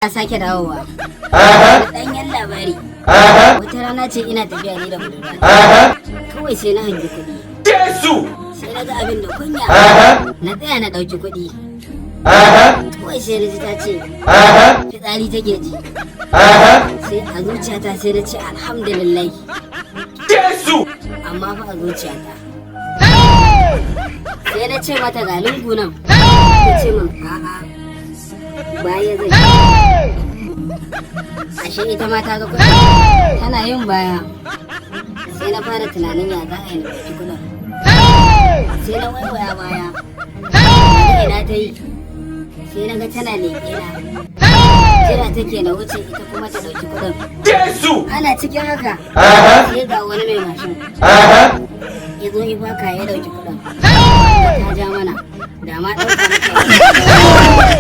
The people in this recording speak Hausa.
Na sake dawowa. Ɗanyen labari. Wata rana ce ina tafiya ni da budurwa. Kawai sai na hangi kuɗi. Sai na ga abin da kunya. Na tsaya na ɗauki kuɗi. Kawai sai na ji ta ce fitsari take ji. Sai a zuciyata sai na ce alhamdulillah. Amma fa a zuciyata. Sai na ce mata ga lungu nan. Ta ce min a'a. Baya zai. Ashe ita ma ta ga kuɗi. Tana yin baya. Sai na fara tunanin ya za a yi na ɗauki kuɗin. Sai na waiwaya baya. Na ina ta yi. Sai na ga tana leƙe na. Jira take na wuce ita kuma ta ɗauki kuɗin. Ana cikin haka. Sai ga wani mai mashin. Ya zo ya baka ya ɗauki kuɗin. Ta ja mana. Da ma ɗauka maka.